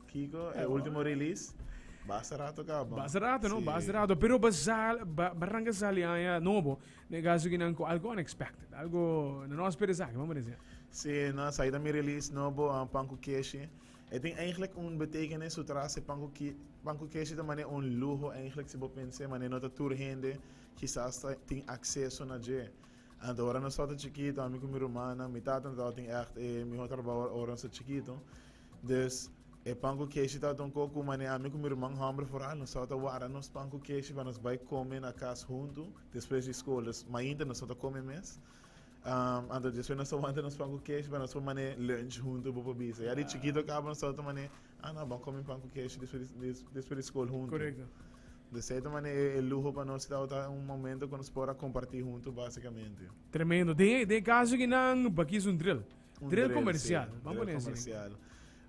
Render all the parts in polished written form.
Kiko, e ultimo release, basta rato caba. Basta rato, no? Sí. Basta rato. Pero basal, ba, barranca sali aña nobo, den caso kinan cu algo unexpected, algo no no espera esaki, vamos decir. Sí, no, esaki ta mi release nobo, Pan cu Keshi. E tin eigenlijk un betekenis su tras, e pan cu keshi ta manera un luho eigenlijk si bo pens'e, manera no ta tur hende kisas ta tin acceso na dje. Anto ora nos tabata chikito, ami cu mi rumannan, mi tata no tabatin echt e miho trabao ora nos ta chikito. Dus, e pan ku keshi tabata un kos ku manera ami ku mi ruman hòmber foral nos tabata warda nos pan ku keshi pa nos bai kome na kas huntu despues di skol. Dus, mainta nos no ta kome mes. Anto despues nos ta wanta nos pan ku keshi pa nos por manera lunch huntu bo por bisa. Ya di chikito kaba nos tabata manera, ah no, ban kome pan ku keshi despues di skol huntu. Korekto. Dus ei ta manera e luho pa nos tabata un momento ku nos por a kompartí huntu basikamente. Tremendo. Den e kaso akinan, baki su un drill. Un Drill drill, comercial. sí, Vamos drill poner así. comercial.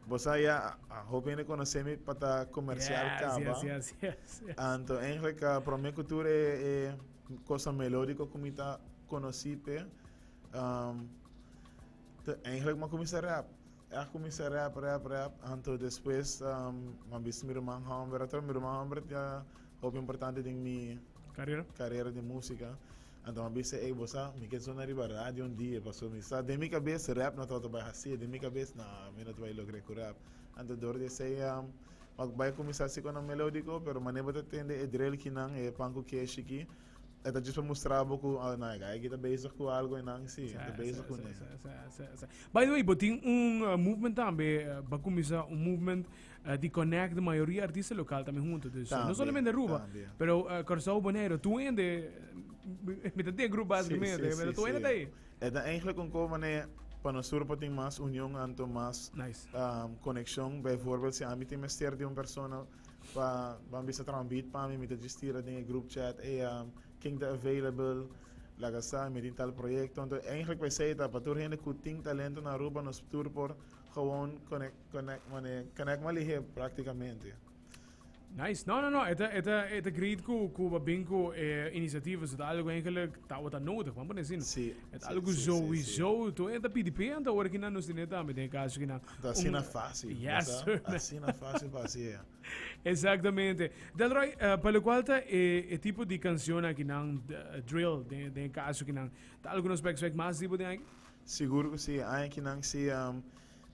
Bo sa ya, hopi hende conoce mi pa ta comercial Yes, caba. yes. Anto eigenlijk prome cu tur e cosa melodico cu mi ta conoci p'e, ta eigenlijk m'a cuminsa rap. A cuminsa rap, rap, rap. Anto despues m'a bisa mi ruman homber, anto mi ruman homber ta hopi importante den mi Carera. carera di musica. Anto mi a bisa, ey, bo sa, mi ke zona riba radio un dia, pasobra mi sa, den mi kabes rap no tabata bai hasi, den mi kabes, no, mi no ta bai logra ku rap. Anto dor di esei, mi a bai kuminsá hasi konan melódiko, pero manera bo ta tende e drill kinan, e pan ku keshi ki, e ta djis pa mustra bo ku, oh, no, e guy aki ta bezig ku algu einan, si, e ta bezig kuné. Sa. By the way, bo tin un movement tambe, bo a kuminsá un movement di connect de mayoria artista local tambe hunto. Dus no solamente Aruba, pero Curaçao, Bonaire, tur hende, mi ta den grupo básicamente, pero tur hende ta ahí. E ta eigenlijk un cosa manera pa nos tur por tin mas union anto mas conexion. Bijvoorbeeld si ami tin mester di un persona pa ban bisa traha un beat pa mi, mi ta djis tira den e group chat, ey, ken ta available, laga sa, mi tin tal proyecto. Anto eigenlijk p'esey ta pa tur hende cu tin talento na Aruba nos tur por gewoon connect. Connect mane, connect ma lihe practicamente. Nice. No, no, no. E ta great cu ba bin cu e iniciativa. So, algo eigenlijk tabata nodig. Vamos poner así. Sí. Het algo sowieso. Tu entra PDP anto ahora que na nos tiene tambe den caso que na. Ta asina fácil. Yes, sir. Asina fácil pa haci. Exactamente. Delroy, pa lo cual ta e tipo di canción aki nan drill den caso que nan. Ta algo nos expect mas tipo den aki? Sigur cu sí. Aña ki nan sí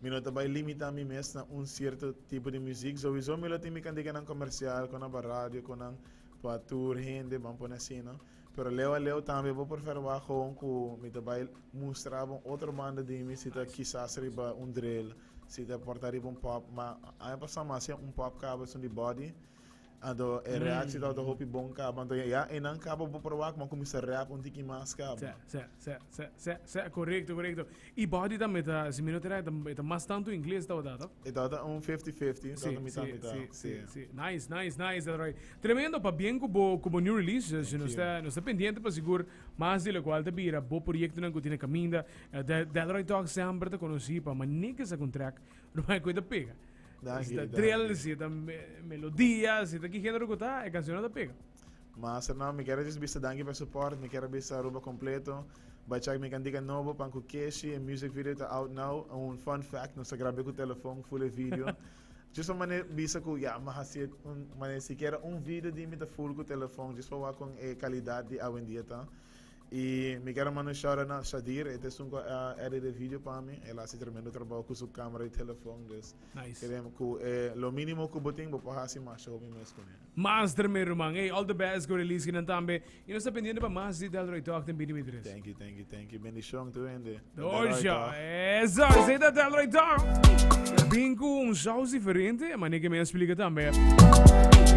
mi no ta bai limita mi mes na un cierto tipo di muziek. Sowieso mi lo tin mi canticanan comercial, con nan pa radio, con nan pa tur hende, ban pone asina. Pero leu a leu tambe bo por verwacht gewoon cu mi ta bai mustra bo un otro banda di mi, si ta kisas riba un drill, si ta por ta riba un pop. Ma aña pasa mi a haci un pop caba esun di Body. Anto e reactie tabata hopi bon caba. Anto ya einan caba bo por wak, mi a cuminsa rap un tiki mas caba. Si, correcto. Y Body tambe ta, si mi no ta erra, e ta mas tanto ingles tabata, toch? E tabata un 50-50, tabata mitad mitad. Si. Nice, Delroy. Tremendo, pabien cu bo new release. Si nos ta pendiente pa sigur mas di locual ta bira bo proyectonan cu tin na caminda. Delroy Talk semper ta conoci pa manera cu sa con track, ruman cu e ta pega. Danki, Si ta danki. drill, si ta melodia, si ta ki genero cu ta, e cancion ta pega. Mas no, mi kier just bisa danki pa support, mi kier bisa Aruba completo. Bai check mi cantica nobo, Pan cu Keshi, e music video ta out now. Un fun fact, nos a grab'e cu telefon, full e video. Just pa mane bisa cu ya, mi a haci un, mane sikiera un video di mi ta full cu telefon, just pa wak con e calidad di awendia ta. Y mi kier manda un shout out na Shadir, e ta esun cu a edit e video pa mi. El a haci tremendo trabao cu su camera y telefon, dus Nice. kerem cu e lo minimo cu bo tin, bo por haci masha hopi mes cu ne. Master, mi ruman. Hey, all the best cu release kinan tambe. Y nos ta pendiente pa mas di Delroy Talk den 2023. Thank you, thank you, thank you. Bendicion tur hende. Delroy Dosha, Talk. eso, esey ta Delroy Talk. Bin cu un saus diferente, manera cu mi a explica tambe.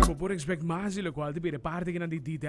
Bo por expect mas di locual ta bira parti kinan di.